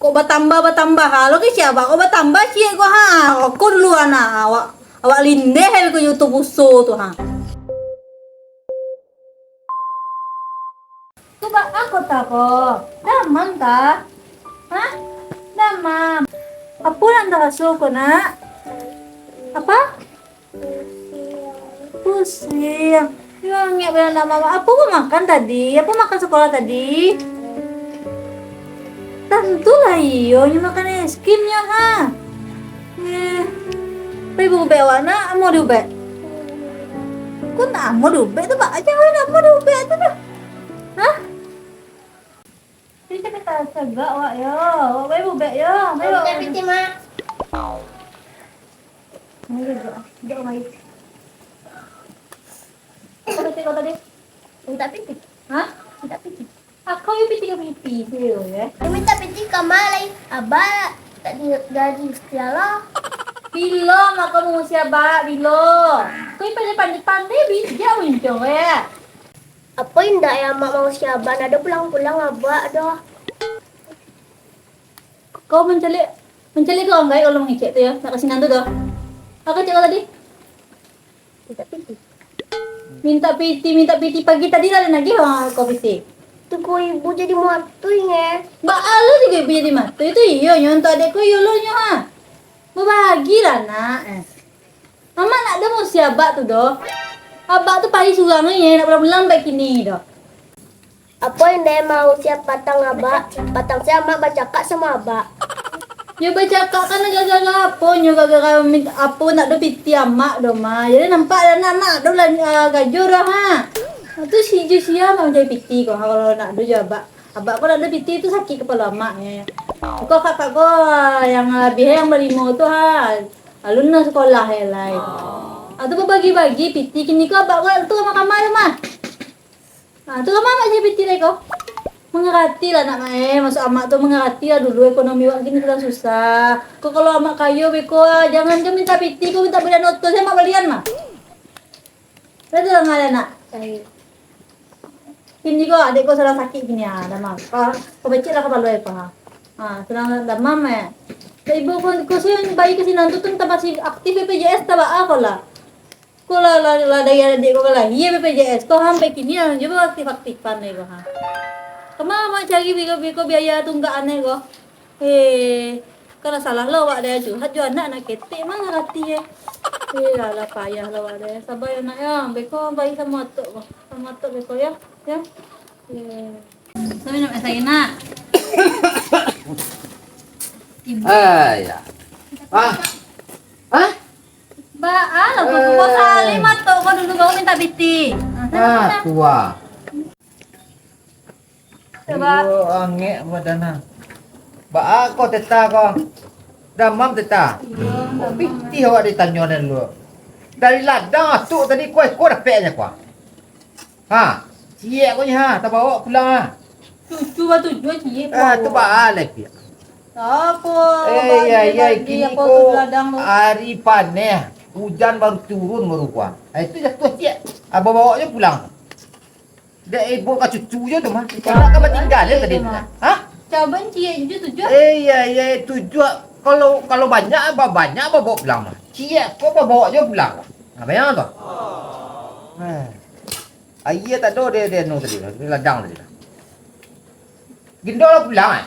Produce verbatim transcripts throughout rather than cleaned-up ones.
Kok batambah-batambah ha lo kecek abak, kok batambah ciek ko ha. Ko duluan ha, awak, awak lindeh ko YouTube uso tu ha. Tu baa ko ta ko? Damam ta? Ha? Damam. Apo nan taraso ko, Nak? Apa? Pusiang. Yo, angek bana damam. Apo ko makan tadi? Apo makan sakolah tadi? Tantulah iyo, nyo makan es krim nyo ha. Eh, pai baubek awak, Nak? Amuah diubek? Ko nak amuah diubek tu, baa jan amuah diubek tu doh. Hah? Ini capek tak sagak awak yo. Awak pai baubek yo. Pai baubek. Mintak piti, Mak. Mari, duduk. Duduk, mari. Apa kata kau tadi? Mintak piti. Hah? Mintak piti. Aku yo piti ka piti, yo, ya. Mintak piti ka ma lai? Abak tak di, dari sialah. Bilo mako mangusik abak, bilo? Kau pandai-pandai, pandai bijak muncul, ya. Apo indak ya, Mak, mangusik abak? Ndak ado pulang-pulang abak doh. Kau mancaliak, mancaliak ka urang gaek, kalau mangecek tu, ya, nak ka sinan tu doh. Apa cek kau tadi? Mintak piti. Mintak piti, mintak piti. Pagi tadi lah ado nagih urang kau piti. Tu ko ibu jadi matuih, nge. Baa lo juo ibu jadi matuih tu, iyo, nyo untuak adek ko, iyo lo nyo, ha. Babagilah, Nak, eh. Amak ndak ado mangusik abak tu doh. Abak tu pai surang, eh, ndak pulang-pulang pai kini doh. Apo indak mangusik patang abak? Patang se amak bacakak samo abak. Yo bacakak kan gara-gara apo nyo, gara-gara min-, apo ndak ado piti amak doh, mah. Jadi nampak lah, anak ndak ado lah, ah, gajo doh, ha. Tu si jo sia mah mancari piti ko, ha, kalau ndak ado jo abak. Abak ko ndak ado piti tu sakik kapalo amak, eh. Ko kakak ko yang labiah yang balimo tu, ha. Alun lah sakolah, eh, lai. Ah, tu babagi-bagi piti kini ko abak ko tu kamar-kamar tu, mah. Nah, tu lah amak cari piti lai ko. Mangarati lah nak, Mak, eh. Maksud amak tu mangarati lah dulu ekonomi wak kini sadang susah. Ko kalau amak kayo beko, ah, jangan ko mintak piti, ko mintak balian oto, se amak balian mah. Lah tu lah, Mak, nak. Baik. Kini ko adek ko sadang sakik kini, ah, damam. Ko, ko becek lah kapalo ko, ha. Ha, sadang damam, eh. Ibu ko, ko si bayi ka sinan tu, tu masih aktif B P J S tabaa ko lah. Ko lah, lah, lah dari adek ko ka lahia B P J S, ko sampai kini alun juo aktif-aktifan lai ko, ha. Kama amak cari beko-beko biaya tunggak an ko? Eh, kan salah lo awak deh, curhat jo anak, anak ketek mah ngarati, eh. Eh, alah payah lo awak deh. Sabar yo, Nak, yo. Beko pai samo atok ko. Samo atok beko, yo. Yo. Eh. Sampai nak masak, Nak. Ibu. Ah, ya. Ah. Hah? Ba, alah, eh. Kau sali matok kau dulu, baru mintak piti. Ah, sana, ah, sana. Tua. Coba. Aduh, angek badan ah. Ba, ah, kau teta kau. Damam teta. Iyo, damam. Pitih awak ditanyo dulu. Dari ladang tu tadi kau, kau dapek aja kau. Ha, ciek ko nyo ha, tabaok pulang ha. Cucu batujuah ciek ko. Ah, tu baa lai piak. Apo? Eh, ya, ya, kini ko hari paneh, ujan baru turun baru ko. Ah, itu jatuah ciek. Abah baok jo pulang. Dek ibu ka cucu jo tu mah. Kalau ka batingga jo tadi tu mah. Ha? Caban ciek jo tujuah. Eh, ya, ya, tujuah. Kalau, kalau banyak, ba-, banyak babaok pulang mah. Ciek ko babaok jo pulang. Nah, banyak tu. Eh. Aia tak ado di, di anu tadi, di ladang tadi. Gindo lah pulang, eh?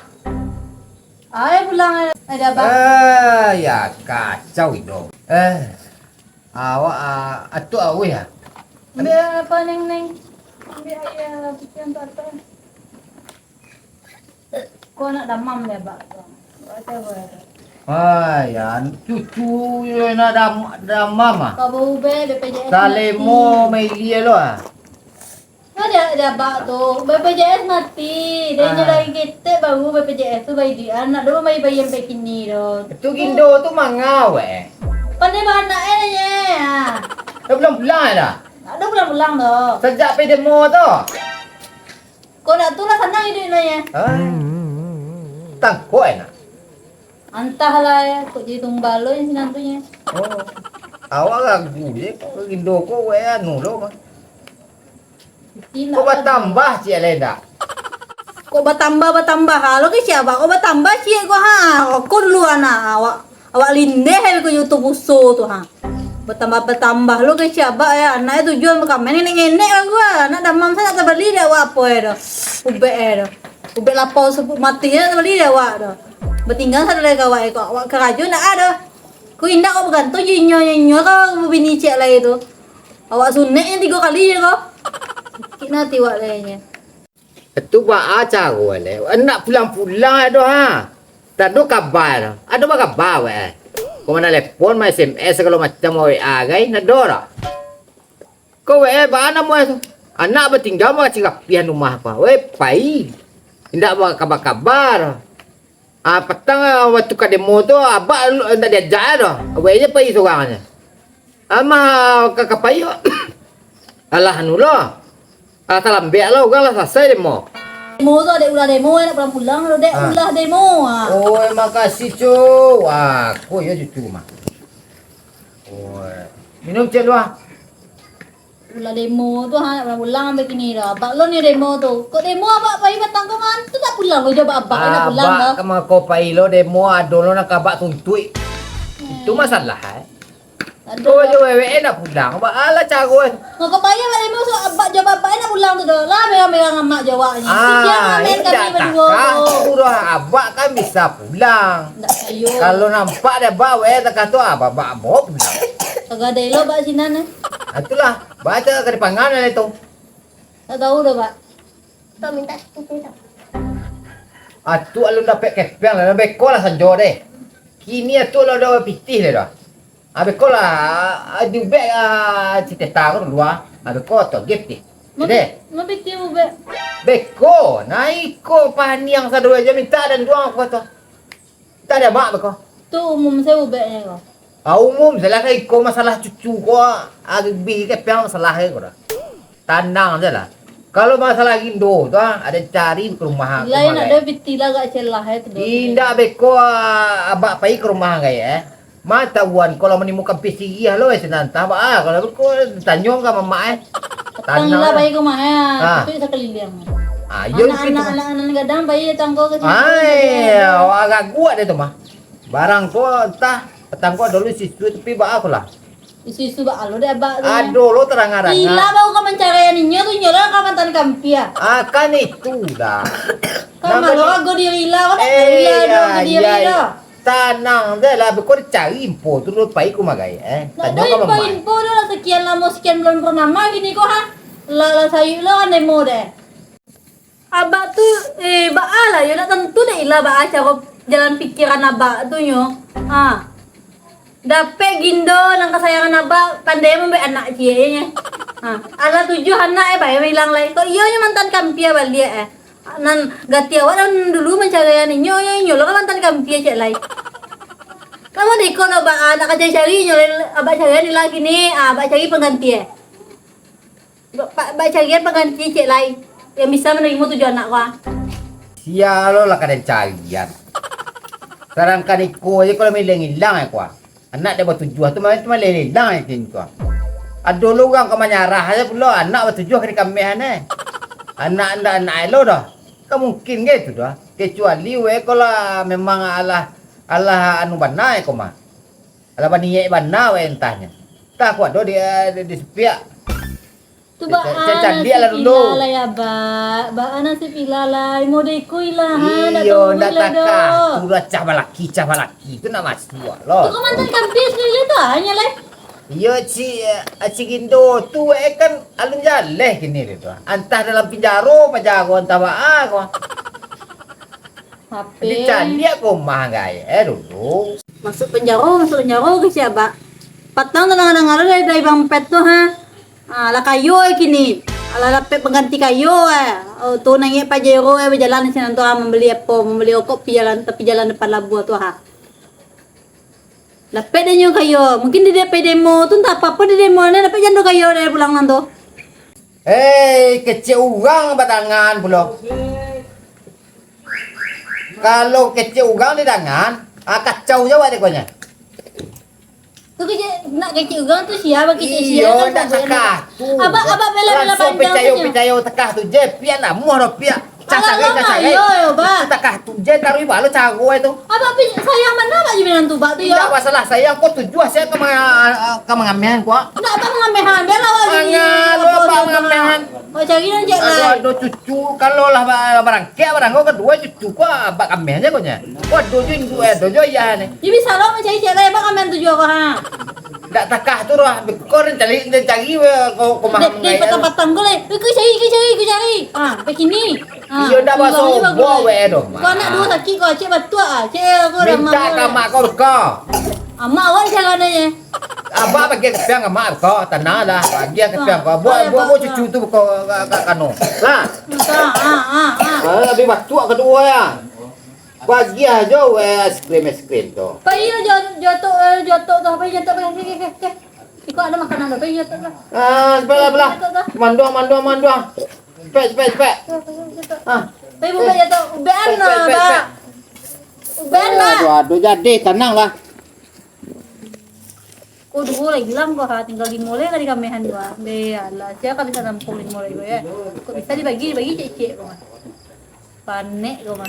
Ai pulang, eh. Ada abang. Eh, ya, kacau itu. Eh, awak, ah, atuk awih, ya? Ambil apa, Neng, Neng? Ambil aia putihan tu, atuk. Ko nak damam dek abak tu. Kacau ko. Ah, ya, cucu yo nak dam-, damam ah. Kau baubek B P J S. Salemo mati. Mailia lo ah. Nah, dek, dek abak tu, B P J S mati. Dan ah. Inyo lagi ketek baru B P J S tu baidian, nak dulu bayia-bayia sampai kini tu. Tu gindo tu mangau eh. Pandai baanak eh nyo. Ah. Dah pulang-pulang eh dah. Dah pulang-pulang tu. Sajak pai demo tu. Kok nak tu lah sanang iduik nyo. Ha? Tangkok eh nak. Antahlah, eh, kok jadi tumbal lo yang sinan tu nyo. Oh. Awak ragu je, kok gindo ko weh anu lo mah. Kok batambah ciek lai dak? Ko Kok batambah-batambah ha lo kecek abak, kok batambah ciek ko ha. Ko dulu anak awak, awak lindeh ko YouTube uso tu ha. Batambah-batambah lo kecek abak ya, anak e tujuan bakamen ngenek-ngenek lah gua. Anak damam sa nak tabali dek awak apo e do. Ubek e do. Ubek lapau sabuik mati nak tabali dek awak do. Batingga sado lai ka awak e ko, awak karajo ndak ado. Ko indak kok bagantung jo inyo, inyo ka babini ciek lai tu. Awak sunek nyo tigo kali je ko. Sakik ati awak lai nyo. Tu baa caro le? Ndak pulang-pulang ado ha. Tado kaba ado. Ado ba kaba weh. Ko manalepon, ma-S M S sagalo macam, ma-W A gai, nado dah. Ko weh, baa namo tu? Anak batingga ma kacik rapiah rumah ko. Weh, pai. Indak ba kaba-kaba. Ah, patang, ah, waktu ka demo tu, abak lu, ndak diajak doh. Awak je pai surang je. Amah ka, ka pai. Alah, anu lo. Alah, talambek lo, urang lah salasai demo. Demo tu, dek ulah demo, nak pulang-pulang lo, dek Ah. ulah demo. Ah. Oh, makasih, cu. Wah, ko yo cucu mah. Oh, minum ciek lu ah. Ulah demo tu ha, ulang-ulang sampai kini dah. Abak lo ni demo tu. Kok demo abak pai patang ko mantu tak pulang lo, jawab abak nak pulang Abak dah. Ka mangko pai lo demo, ado lo nak abak tuntuik. Itu masalah eh. Aduh. Tu aja wewek eh nak pulang. Abak alah caro eh. Mangko pai abak demo so abak jawab abak eh nak pulang tu dah. Lah merang-merang amak jawabnyo. Ah, Sikian main kami indak berdua takah tu. Tu dah. Abak kan bisa pulang. Ndak sayo. Kalau nampak dah abak weh takah tu abak abak bawa pulang. Kagak ada elok abak sinan eh. Ah, itulah. Baca ka dipangan lah itu. Tak tahu dah, Pak. Tak minta setuju dah. Atuk alun dapek kepeng lah, beko lah sanjo deh. Kini atuk lah udah pitih deh dah. Ah, beko lah, ah, diubek ah, si Teta tu dulu ah. Ah, beko tu gift deh. Deh. Mau pitih ubek. Beko, nah iko paniang sadua aja minta dan duang aku tu. Tak ada mak beko. Tu umum saya ubeknya ko. Ah, umum salah ka iko masalah cucu ko, ah, lebih kepeng masalah ko dah. Tanang je lah. Kalau masalah gindo tu ah, ada cari ke rumah. Lain ada biti lah gak celah eh tu. Indak beko ah, abak pai ke rumah gaya eh. Ma tahuan kalau menimukan P C G ah lo eh senantah ba ah kalau beko tanyo ka mamak eh. Tanang lah pai ke rumah eh. Ah. Tapi sakeliling. Ah, yo Anak-anak anak-anak gadang pai tangko ke sini. Ai, agak kuat dia tu mah. Barang ko entah, patang ko ado lo isu-isu tapi baa ko lah. Isu-isu baa lo dek abak tu. Ado lo tarang-tarang. Ila baru ka mancarian inyo tu, inyo lah ka mantan kampia. Ah, kan itu dah. Kan malu ago diri lah, kau nak tahu ya, ado ago diri lah. Tanang je lah, beko dicari info tu dulu pai ko magai eh. Nak tahu info-info tu lah sekian lamo, sekian bulan purnama kini ko ha. Lah, lah sayuk lo kan demo deh. Abak tu, eh, baa lah yo, nak tantu dek ilah baa caro jalan pikiran abak tu nyo. Ha. Dapek gindo nan kasayangan abak, pandai mambuek anak ciek nyo. Ha. Alah tujuah anak eh, bae ilang lai. Kok iyo nyo mantan kampia baliak eh. Nan gati awak nan dulu mancarian inyo, inyo, inyo lo kan mantan kampia ciek lai. Kamu dek iko lo baa, nak ka cari-cari inyo, abak carian ilah kini, ah, abak cari pangganti eh. Ba-, ba-, bacarian pangganti ciek lai, yang bisa manarimo tujuah anak ko, ah. Sia lo lah ka den carian. Sadangkan iko aja kalau maleh ilang ko, ah. Anak den batujuah tu, ma-, tu maleh ilang ko, ah. Ado lo urang ka manyarah aja pulo, anak batujuah ka dikameh ne. Anak ndak anak elo doh. Ka mungkin ge tu doh. Kecuali we ko lah memang alah, alah anu bana ko mah. Alah baniaik bana we entahnyo. Tah ko ado di, di, di sepiak. Tu Ca-, baa ca-, caliak lah nasib dulu. Ila lai, Abak? Baa nasib Ila lai? Model iko Ila, ha, ndak Iyo, tahu ndak lai takah. Doh. Tu lah cah balaki, cah balaki. Tu nak masuak lo. Tu kau mantan kampis ni je tu, hanya lai. Iyo, Cik, eh, Cik Gindo. Tu, eh, kan alun jaleh kini dia tu. Antah dalam pinjaro, panjaro, antah baa ko. Ape? Dicaliak ko mah gaya, eh, dulu. Masuk penjaro, masuk penjaro ke sia, Bak? Patang tu danga-danga dari, dari Bang Pet tu, ha? Ah, lah kayo eh kini. Alah dapek pangganti kayo eh. Oh, tu naiak Pajero eh bajalan sinan tu ah, mambali apo, mambali rokok pi jalan, tapi jalan depan labuah tu ha. Dapek deh nyo kayo. Mungkin di dapek demo tu entah apo-apo di demo ne dapek jando kayo dari pulang nan tu. Hei, kecek urang batangan pulo. Kalau kecek urang di tangan, ah, kacau je awak dek konyo. Tu kecek, nak kecek urang tu sia, bak kecek sia. Iyo, kan ndak takah tu. Abak, abak bela-bela panjang tu. Langsung picayo, picayo takah tu je, pian amuah dah pian. Cah Alah, cari, cah alah, cari. Iyo, yo, Bak. Itu takah tu je taruh balo caro itu. Abak pi-, sayang mano Abak jo minantu Bak tu, yo? Indak masalah sayang, ko tujuah saya ka ma-, ka mangamehan ko. Indak, Abak mangamehan, bialah awak ni. Manga lo Abak mangamehan. Awak cari nan cek Aduh, lai. Aduh, cucu, kalau lah ba-, barangkek, barang ko kaduo cucu ko, Abak kamehan je ko nya. Ko ado jo induak, ado jo ayah ni. Yo bisa lo, Abak cari cek lai, Abak kamehan tujuah ko, ha. Ndak takah tu doh, ko nan cari, nan cari, ko, ko Dek, maham dek, gaya. Patang-patang ko lai. Eh, ku cari, ku cari, ku cari. Ha, bakini. Ah, Iyo, ndak pulang basobok juga gulai. Weh doh, Mak. Kau anak duo sakik kau, cek batuak ah. Cek aku dah Minta mau ka lah. Mak kau beko. Amak awak di sana je. Abak bagi kepiang ka mak kau, tanang lah. Bagi kepiang kau. Buat, Ah, buat, buat abak cucu lah. Tu kau ka, ka, kano. Lah. Entah, ah, ah, ah. Ah, habis batuak kaduo ya. Bagi aja weh es krim, es krim tu. Pai lah jo-, jotok, eh, jotok tu, pai jotok, pai, pai, pai, pai. Iko ado makanan tu, pai jotok tu. Ah, sebelah, sebelah. Jotok tu. Manduang, manduang, manduang. Cepek, cepek, cepek. Ah. Tapi bukan jatuh. Ubean lah, Bak. Ubean lah. Aduh, aduh, jadi, tanang lah. Ko duo lai ilang ko, ha, tingga limo lai ka dikamehan ko, ha. Be, alah, sia ka bisa nampung limo lai ko, yo. Kok bisa dibagi, dibagi ciek-ciek ko, ha. Panek ko, ha.